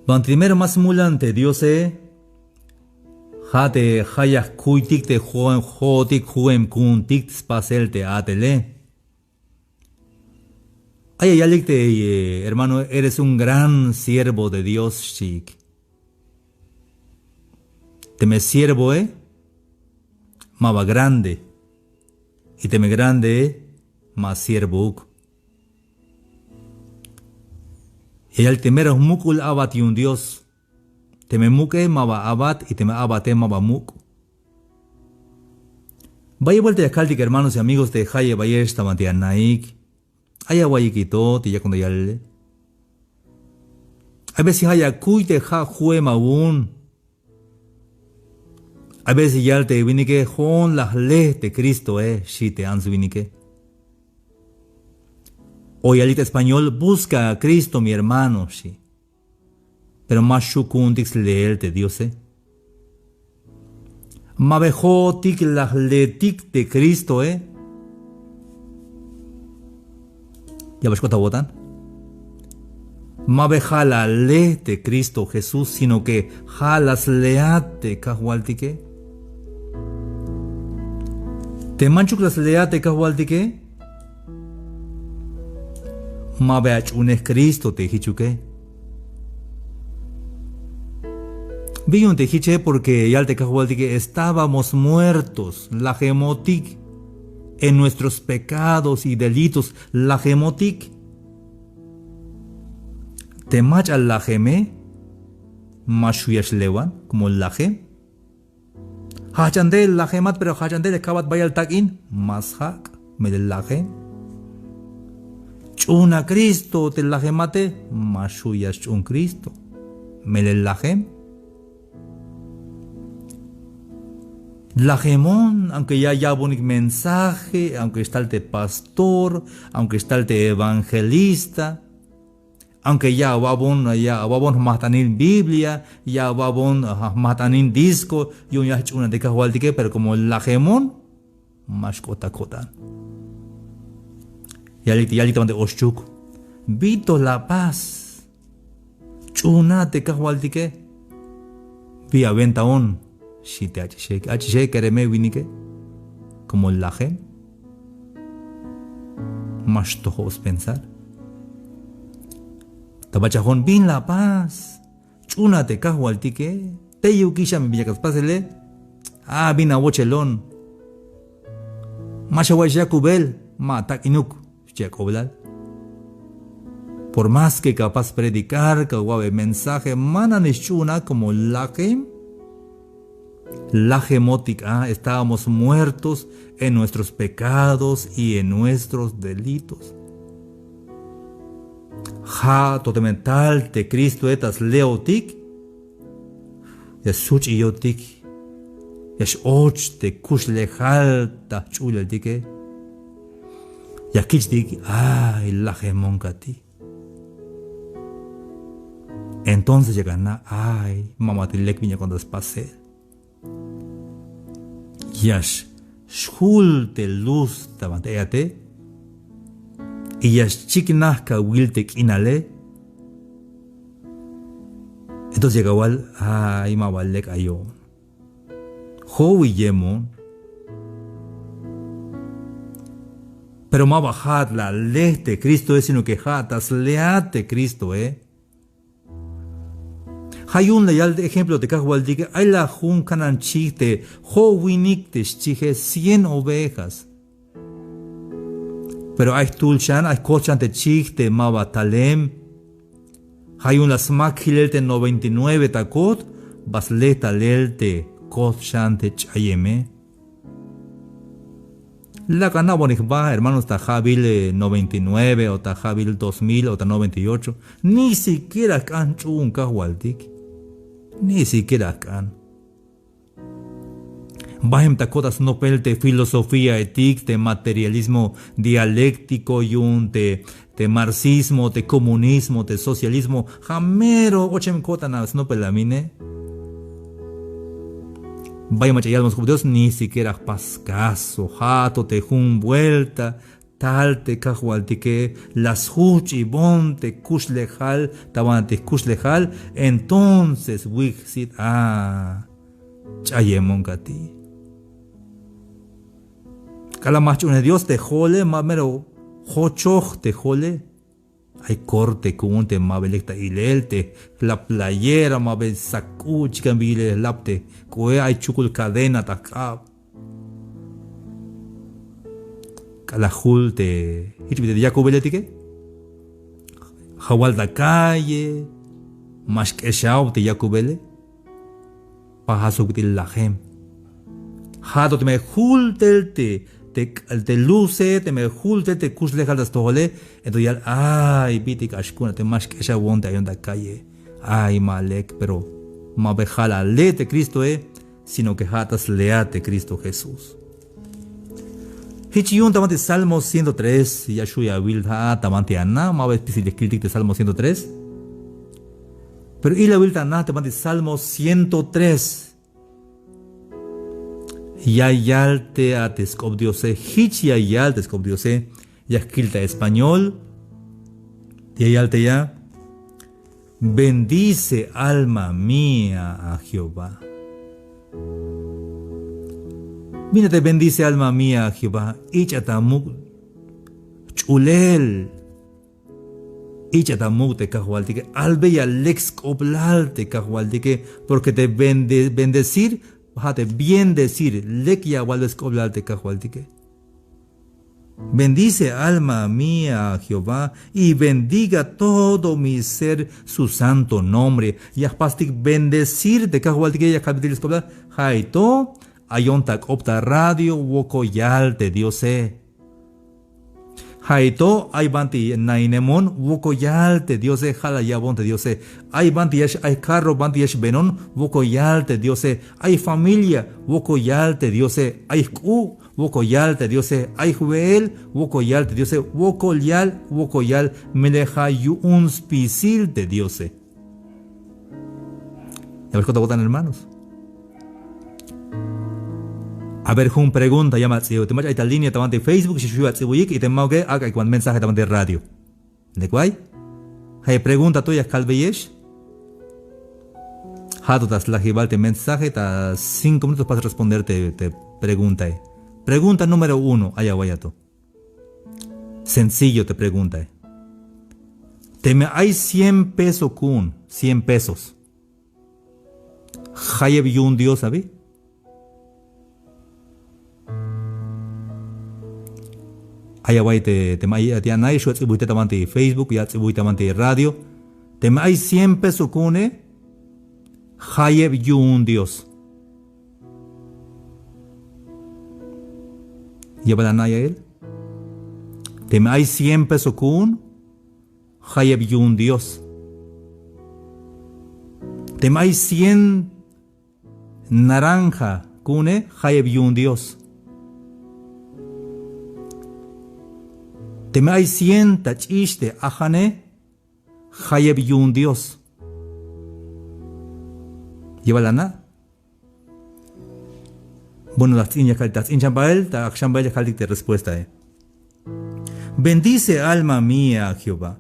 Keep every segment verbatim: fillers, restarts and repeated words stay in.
Banti mero ma smulan te Diose, ja' te ja' ya jkuytik te jo-, jo'otik ju'em ku'untik te spasel te a'tele. Ay ya yalik te, eh, hermano, eres un gran siervo de Dios, xchiik. Teme siervoe, ma ba grande. Y teme grandee, ma siervouk. Ya yalik te mero jmuk'ul a'bat yu'un Dios. Teme muk'e, ma ba a'bat, y teme a'bate, ma ba muk'. Bayel buelta ya kaltik hermanos y amigos te jayeb ayex ta banti anaik. Ay awa'iyik to te yakon ta yalele. Ay veces ja' ya akuy te ja' ju'em awu'un. Ay veces yal te winike: jo'on la jle te Cristoe, xi te ants winike. O yalik ta español: busca a Cristo, mi hermano, xi. Pero ma xju' ku'untik sleel te Diose. Ma ba jo'otik la jletik te Cristoe. Ya ba xk'ot awo'tan. Ma ba ja' la le te Cristo Jesús, sino que ja' la sleat te Kajwaltike. Te manchuk la sleat te Kajwaltike, ma ba ach'uunej Cristo te jichuke. Bi yu'un te jiche, porque yal te Kajwaltike: estábamos muertos, lajemotik, en nuestros pecados y delitos, lajemotik. Te mach'a lajeme, ma xju' ya xlewan como lajem. Jajch'an te lajemat, pero jajch'an te ya kabat bayal tak'in, ma sjak', melel lajem. Ch'uuna Cristo te lajemate, ma xju' ya xch'uun Cristo, melel lajem. Lajemon, aunque ya ya'bonik mensaje, aunque xtal te pastor, aunque xtal te evangelista, aunque ya awa'bon, ya awa'bon jmajt'anil Biblia, ya awa'bon, ah, jmajt'anil disco, yu'un ya jch'uunan te Kajwaltike, pero como lajemon, ma xk'ot ta ko'tan. Yalik, yalik ta banti Oxchuk: bi to la pas, ch'uuna te Kajwaltike. Bi awentaon, xi te ach'ixe, ach'ixe kereme winike, como lajem. Ma xtojob spensar. Ta bachajon: bin la pas, ch'uuna te Kajwaltike. Teyukix a me bin yakat spasele. A bin awochelon. Ma xawa'ix yakubel, ma atak'inuk, xchi ak'oblal. Por más que ka apas predicar, ka awa'be mensaje, ma nanix ch'uuna como lajem. Lajemotik a, estábamos muertos en nuestros pecados y en nuestros delitos. Ja' to teme tal te Cristoe ta sleotik, ya such'iyotik, ya x-och te kuxlejal ta jch'uleltike. Ya kich'tik: ay, lajemon kati'. Entonces ya kana': ay, ma ba te lek bin yakon ta spasel. Ya xjul te luz ta banti ayate, y ya xchiknaj kawil te k'inale. Entonces ya kawal: ay, ma ba lek ayon. Jowiyemon. Pero ma ba ja'at la le te Cristoe, sino que ja'at ta sleat te Cristoe. Ja' yu'un la yal te ejemplo te Kajwaltike. Ay la jun kanan chij te jo'winik te xchije, cien ovejas. Pero ay jtul xan, ay jkojt xan te chij te ma ba talem. Ja' yu'un la smak jilel te noventa y nueve ta koht, ba sle talel te koht xan te ch'ayeme. Lak'an a'bonik jba, hermanos, ta ja'bil, eh, noventa y nueve, o ta ja'bil dos mil, o ta noventa y ocho. Ni siquiera jk'an jch'uun Kajwaltik. Ni siquiera jk'an. Bajem ta ko'tan snopel te filosofiaetik, te materialismo dialéctico yu'un te te marxismo, te comunismo, te socialismo, ja' mero ochem ko'tan a snopel a mine. Bay mach'a yalbon sk'op Dios, ni siquiera jpas caso, ja' to te jun vuelta tal te kajwaltike, la sjujch'ibon te kuxlejal ta banti jkuxlejal, entonces wijsit a ch'ayemon kati'. K'alal ma jch'uunej Dios te jo'ole, ma mero jochoj te jo'ole. Ay corte ku'un te ma ba lek ta ilel, te jlap playera, ma ba sak k'u' chikan bi yilel jlap te k'u'e, ay chukul cadena ta jk'ab. K'alal jul te jich bit'il te yakubeletike, jawal ta calle, ma xk'exaob te yakubele. Pajal sok bit'il lajem. Ja' to teme jul tel te, te, te luce, teme jul tel te kuxlejal ta stojole, entonces yal, ay, bit'il k'ax ku'un a te ma xk'exawon te ayon ta calle. Ay, ma lek, pero ma ba jal ale te Cristoe, sino que ja' ta slea te Cristo Jesús. Jich yu'un ta banti Salmo ciento tres, ya xju' ya awil ja' ta banti ana, ma ba spisil ya kiltik te Salmo ciento tres. Pero ilawil ta ana ta banti Salmo ciento tres. Ya yal te a te sk'op Diose, jich ya yal te sk'op Diose, ya jkil ta español, ya yal te ya: Bendice, alma mía, a Jehová. Bin a te bendice, alma mía, a Jehová, ich'a ta muk' ch'ulel. Ich'a ta muk' te kajwaltike, albeya lek sk'oblal te kajwaltike, porque te bende-, bendecir, ja' te bien decir, lek ya awalbe sk'oblal te kajwaltike. Bendice, alma mía, a Jehová, y bendiga todo mi ser su santo nombre. Ya jpastik bendecir te kajwaltike, ya kalbetik sk'oblal, ja' to ayon ta k'op ta radio, wokol yal te Diose. Ja' to ay banti nainemon, wokol yal te Diose, ja' la ya'bon te Diose. Ay banti ya x-, ay carro, banti ya xbeenon, wokol yal te Diose. Ay familia, wokol yal te Diose. Ay jk'u', wokol yal te Diose. Ay jwe'el, wokol yal te Diose. Wokol yal, wokol yal, melel ja' yu'un spisil te Diose. Ya me xk'ot awo'tan, hermanos. A ver, jun pregunta ya me ats'ibuy. Te mach'a ay ta línea ta banti Facebook, xi xu' ats'ibuy, y te ma'uke, ak'a ay kuan mensaje ta banti radio. Lek way. Ja' pregunta to ya kalbeyex. Ja' to ta slajibal te mensaje, ta cinco minutos pas responder te, te preguntae. Pregunta número uno, ay away a to. Sencillo te preguntae. Teme ay cien peso ku'un, cien pesos. Jayeb yu'un Dios abi. Ay away te, teme ay, te ana'e, xu' ats'ibuy te ta banti Facebook, ya ats'ibuy ta banti radio. Teme ay cien peso ku'une, jayeb yu'un Dios. Ya bal ana'e ya'el. Teme ay cien peso ku'un, jayeb yu'un Dios. Teme ay cien naranja ku'une, jayeb yu'un Dios. Teme ay cien ta ch'ix te ajane, jayeb yu'un Dios. Ya bal ana'. Bueno, ta jts'in ya kal-, ta jts'in xan bael, ta ak' xan bael ya kaltik te respuestae. Bendice, alma mía, a Jehová,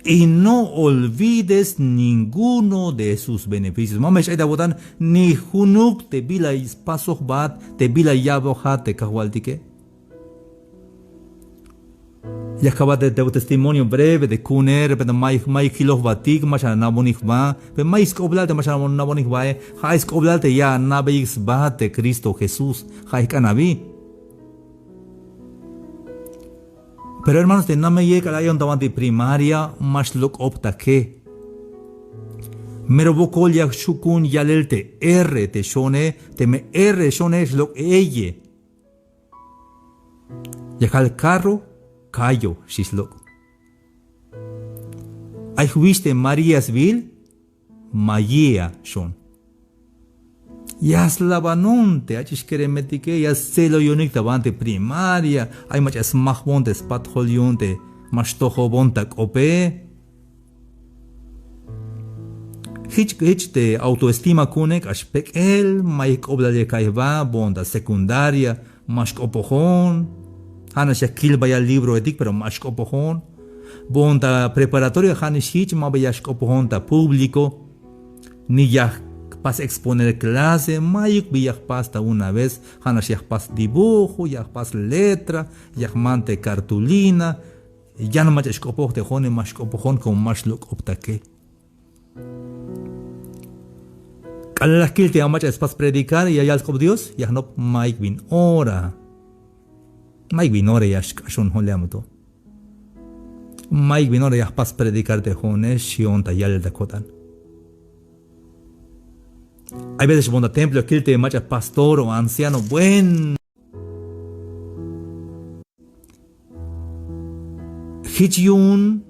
y no olvides ninguno de sus beneficios. Ma me xch'ay ta awo'tan ni junuk te bila spasoj jba, te bila ya'boj jba te kajwaltike. Ya kaba te, te testimonio breve te ku'une, repente mayuk, mayuk jiloj jbatik, ma xanabonik jba, pero mayuk sk'oblal te ma xanabonik jbae, ja' ay sk'oblal te ya anabeyik sba te Cristo Jesús, ja' ay jk'an abi. Pero hermanos, te nameye k'alal ayon ta banti primaria, ma xlok'ob ta ke. Mero wokol ya xju' ku'un yalel te R te xo'one, teme R xo'one xlok' eye. Ya kal carro, cayo, xi xlok'. Ay jwix te María sbiil, Mayía xon. Ya slabanon te ach'ix keremetike, ya stse'loyonik ta banti primaria, ay mach'a smajbon te spatjol yu'un te ma xtojobon ta k'ope. Jich, jich te autoestima ku'une k'ax pek'el, mayuk k'oblal ya ka'iy jba, boon ta secundaria, ma xk'opojon. Ja' nax ya kil bayal libroetik, pero ma xk'opojon. Boon ta preparatoria ja' nix jich, ma ba ya xk'opojon ta público. Ni ya jpas exponer clase, mayuk bi ya jpas ta una vez. Ja' nax ya jpas dibujo, ya jpas letra, ya jman te cartulina. Yan mach'a xk'opoj te jo'one, ma xk'opojon como ma xlok'optake. K'alal la jkil te ya mach'a spas predicar, ya yal sk'op Dios, ya jnop: mayuk bin ora. Mayuk bin ora ya xk'axon jo'on le amto. Mayuk bin ora ya jpas predicar te jo'one, xi'on ta yalel ta ko'tan. Hay veces boon ta templo ya kil te mach'a pastor o anciano, buen. Jich yu'un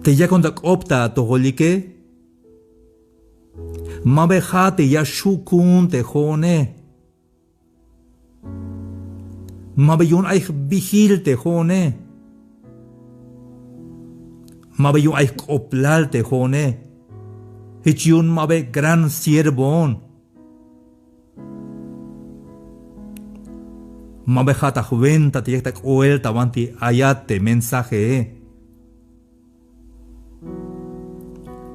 te yakon ta k'op ta atojolike, ma ba ja' te ya xju' ku'un te jo'one. Ma ba yu'un ay jbijil te jo'one. Ma ba yu'un ay jk'oblal te jo'one. Jich yu'un ma ba gran siervoon. Ma ba ja' ta jwenta te yak ta k'oel ta banti ayat te mensajee.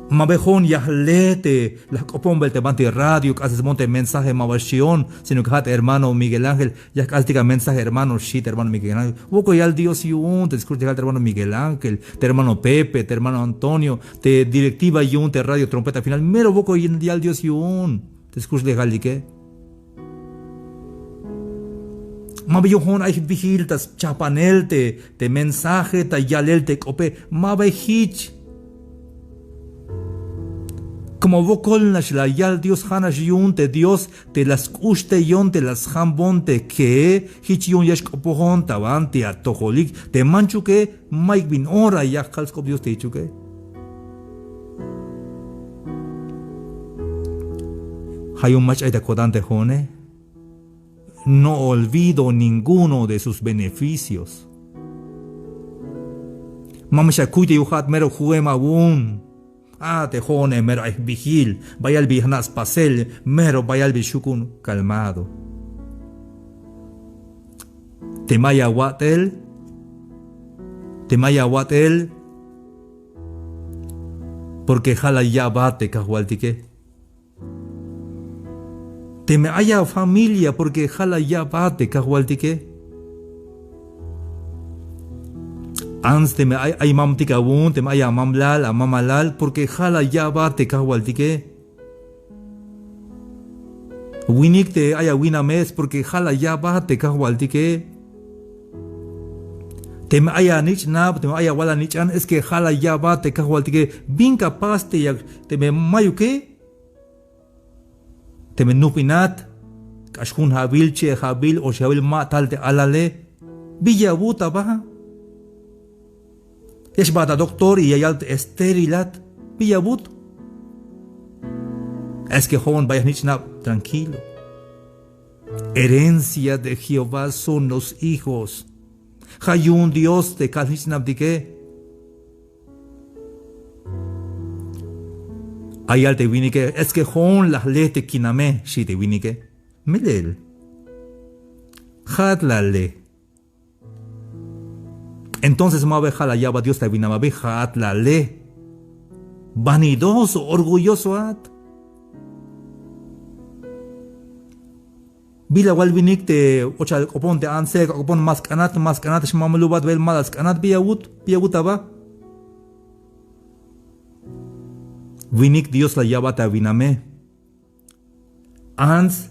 Ma ba jo'on ya jle te la jk'opon bel te banti radio, k'ases boon te mensaje, ma ba xi'on, sino que ja' te hermano Miguel Ángel ya jk'astik a mensaje, hermano, xi te hermano Miguel Ángel. Wokol yal Dios yu'un te skuxlejal te hermano Miguel Ángel, te hermano Pepe, te hermano Antonio, te directiva yu'un te radio Trompeta Final, mero wokol yal Dios yu'un te skuxlejalike. Ma ba yu'un jo'on ay jbijil ta schajpanel te, te mensaje, ta yalel te k'ope, ma ba jich. Como wokol nax la yal Dios, ja' nax yu'un te Dios te la sk'uxteyon, te la sjambon te kee, jich yu'un ya xk'opojon ta banti atojolik, te manchuke, mayuk bin ora ya jkal sk'op Dios te jichuke. Ja' yu'un mach'a ay ta ko'tan te jo'one. No olvido ninguno de sus beneficios. Ma me xakuy te yu'un ja'at mero ju'em awu'un. A te jo'one mero ay jbijil, bayal bi jna' spasel, mero bayal bi xju' ku'un, calmado. Teme ay awa'tel, teme ay awa'tel, porque ja' la ya'bat te kajwaltike. Teme ay afamilia, porque ja' la ya'bat te kajwaltike. Ants teme ay, ay mamtik awu'un, teme ay amamlal, amamalal, porque ja' la ya'bat te kajwaltike. Winik te ay awiname, es porque ja' la ya'bat te kajwaltike. Teme ay anich'nab, teme ay awal anich'an, es que ja' la ya'bat te kajwaltike. Bin ka pas te yak, teme mayuke, teme nujbinat, k'ax jun ja'bil, che'ja'bil, oxja'bil, ma tal te alale. Bi ya awut aba. Ya xbaat a doctor y ya yal te esterilat. Bi ya awut. Es que jo'on bayal jnich'nab, tranquilo. Herencia de Jehová son los hijos. Ja' yu'un Dios te kal jnich'nabtike. Ay yal te winike, es que jo'on la jle te kiname, xi te winike. Melel. Ja'at la le. Entonces ma ba ja' la ya'bat Dios te awinam abi, ja'at la le. Vanidoso, orgullosoat. Bila awal winik te ochal k'opon te antse, k'opon ma sk'anat, ma sk'anat, xmamlubat bel ma la sk'anat, bi ya awut, bi ya awut aba. Winik Dios la ya'bat te awiname. Ants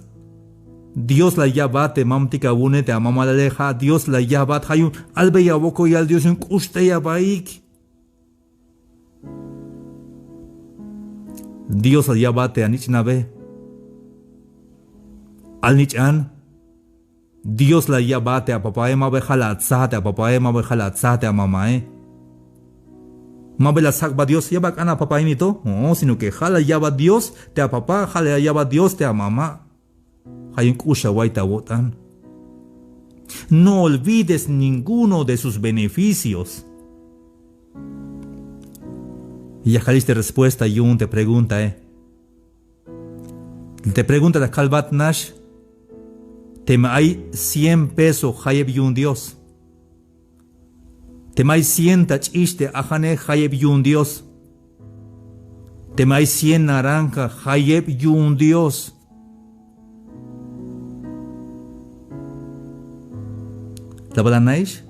Dios la ya'bat te mamtik awu'une, te amamalale, ja' Dios la ya'bat, ja' yu'un albey awokol yal Dios yu'un k'uxtey abaik. Dios la ya'bat te anich'nabe. Alnich'an. Dios la ya'bat te apapae, ma ba ja' la atsaj te apapae, ma ba ja' la atsaj te amamae. Ma ba la sjak'bat Dios, ya ba ak'an apapae ini to. No, sino que ja' la ya'bat Dios te apapa, ja' la ya'bat Dios te amama. Ja' yu'un k'ux away ta awo'tan. No olvides ninguno de sus beneficios. Ya kalix te respuesta yu'un te preguntae. Te pregunta la kalbat nax: Teme ay cien peso, jayeb yu'un Dios. Teme ay cien ta ch'ix te ajane, jayeb yu'un Dios. Teme ay cien naranja, jayeb yu'un Dios. ¿La bal anaix?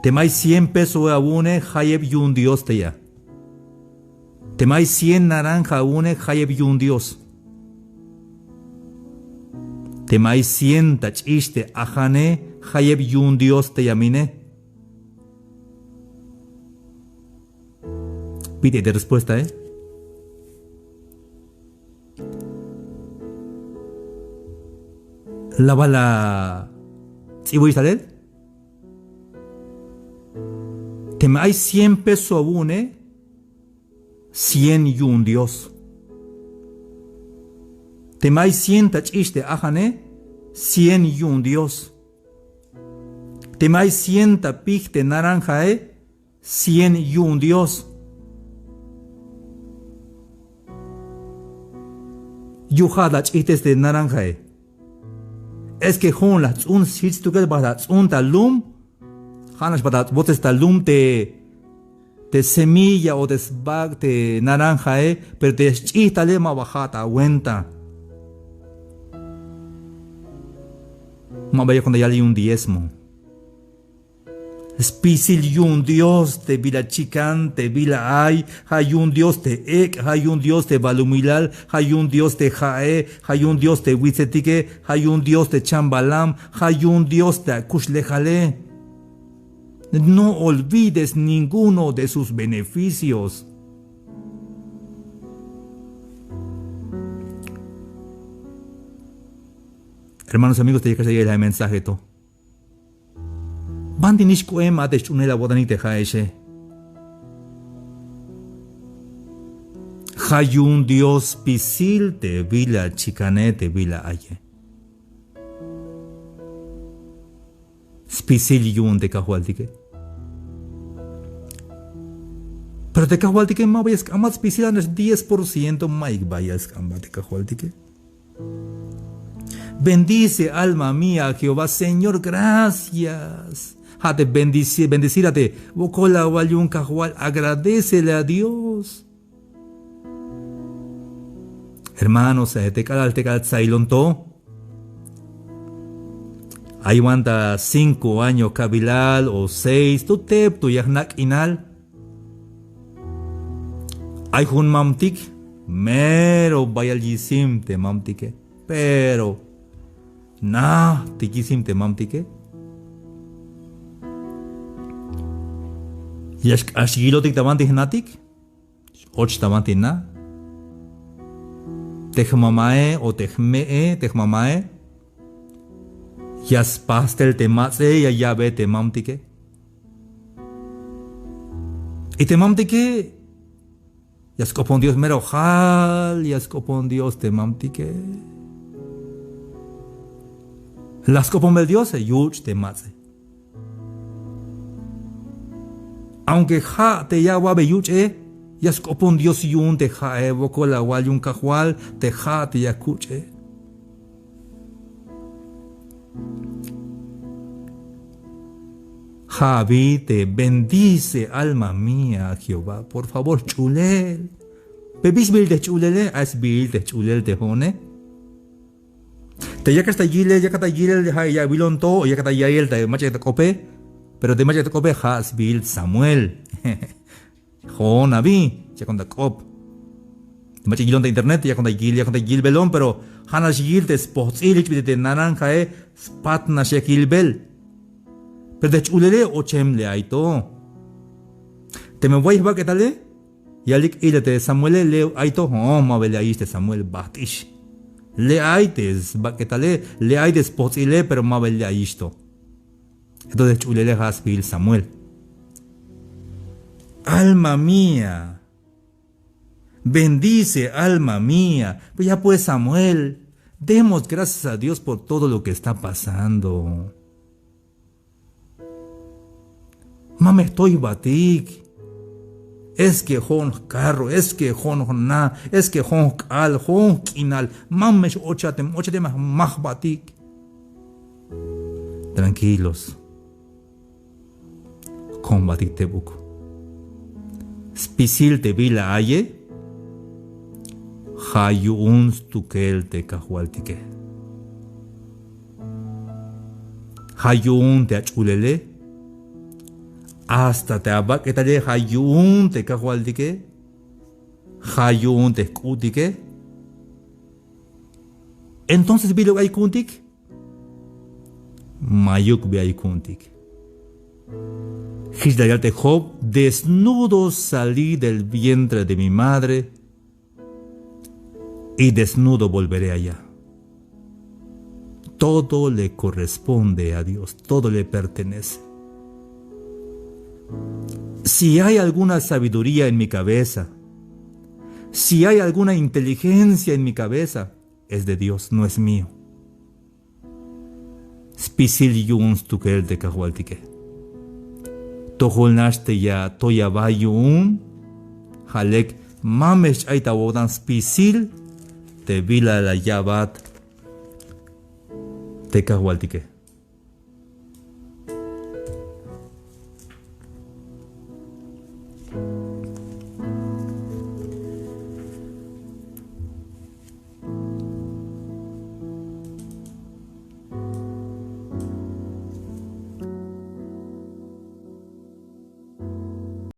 Teme ay cien peso awu'une, jayeb yu'un Dios te ya. Teme ay cien naranja awu'une, jayeb yu'un Dios. Teme ay cien ta ch'ix te ajane, jayeb yu'un Dios te ya mine. Bit'il te respuestae. ¿La bal ats'ibuix talel? Teme ay cien peso awu'une, cien yu'un Dios. Teme ay cien ta ch'ix te ajane, cien yu'un Dios. Teme ay cien ta pij te naranjae, cien yu'un Dios. Yu'un ja' la ach'ijtes te naranjae. Es que jo'on la jts'un sjich stukel, ba la jts'un ta lum. Ja'nax ba la jwotes ta lum te, te semilla o te sbak' te naranjae, pero te ya xch'ij tale ma ba ja' ta awenta. Ma ba yakon ta yal yu'un diezmo. Spisil yu'un Dios te bila chikan, te bila ay, ja' yu'un Dios te ek', ja' yu'un Dios te balumilal, ja' yu'un Dios te ja'e, ja' yu'un Dios te witsetike, ja' yu'un Dios te chambalam, ja' yu'un Dios te akuxlejale. No olvides ninguno de sus beneficios. Hermanos, amigos, te yakex ta ya'iyel a mensaje to. Banti nix k'oem a te xch'uunel awo'tanik te ja'exe. Ja' yu'un Dios spisil te bila chikane, te bila aye. Spisil yu'un te Kajwaltike. Pero te Kajwaltike ma ba ya sk'ambat spisil, a nax diez por ciento mayuk ba ya sk'ambat te Kajwaltike. Bendice, alma mía, a Jehová. Señor, gracias. Ja' te bendici-, bendecir a te wokol awal yu'un Kajwal, agradecele a Dios. Hermanos, eh, te k'alal, te k'alal tsailon to. Ay wan ta cinco año kabilal o seis, to tep to ya jna' k'inal. Ay jun mamtik, mero bayal yisim te mamtike, pero najtik yisim te mamtike. Ya xk'ax yilotik ta banti jnatik, x-och ta banti na. Te jmamae o te jme'e, te jmamae, ya spastel te mats'e, ya ya'be te mamtike. Y te mamtike, ya sk'opon Dios, mero jal ya sk'opon Dios te mamtike. La sk'oponbel Diose, yuch' te mats'e. Aunque ja' te ya awa'be yuch'e, ya sk'opon Dios yu'un te ja'e, wokol awal yu'un Kajwal te ja' te ya kuch'e. Ja' abi te bendice, alma mía, a Jehová. Por favor, jch'ulel. Pe bi sbiil te jch'ulele, ay sbiil te jch'ulel te jo'one. Te yakex ta yilel, yakat ta yilel, ja' ya awilon to, o yakat ta ya'iyel ta mach'a ta k'ope. Pero te mach'a ta k'ope, ja' sbiil Samuel. Jo'on abi, yakon ta k'op. Te mach'a yilon ta internet, yakon ta yil, yakon ta yilbelon, pero ja'nax yil te spojts'il, jich bit'il te naranjae, spat nax yak yilbel. Pero te jch'ulele, ochem le' ay to. Teme way jbak'etale, yalik ila te Samuele, le' ay to, jo'on, ma ba le' ayix te Samuel, bajt'ix. Le' ay te sbak'etale, le' ay te spojts'ile, pero ma ba le' ayix to. Entonces jch'ulele ja' sbiil Samuel. Alma mía, bendice, alma mía. Pues ya pues, Samuel, demos gracias a Dios por todo lo que está pasando. Ma me jtoy jbatik. Es que jo'on jcarro, es que jo'on jna, es que jo'on jk'al, jo'on jk'inal, ma me x-ochat, me x-ochat, ya me jmajbatik. Tranquilos. Jkombajtik tebuk. Spisil te bila aye, ja' yu'un stukel te Kajwaltike. Ja' yu'un te ach'ulele, hasta te abak'etale ja' yu'un te Kajwaltike, ja' yu'un te jk'u'tike. Entonces, ¿biluk ay ku'untik? Mayuk bi ay ku'untik. Jich la yal te Job: "Desnudo salí del vientre de mi madre, y desnudo volveré allá". Todo le corresponde a Dios, todo le pertenece. Si hay alguna sabiduría en mi cabeza, si hay alguna inteligencia en mi cabeza, es de Dios, no es mío. Spisil yu'un stukel te Kajwaltike. Tojol nax te ya to ya aba yu'un, ja' lek ma me xch'ay ta awo'tan spisil te bila la ya'bat te Kajwaltike.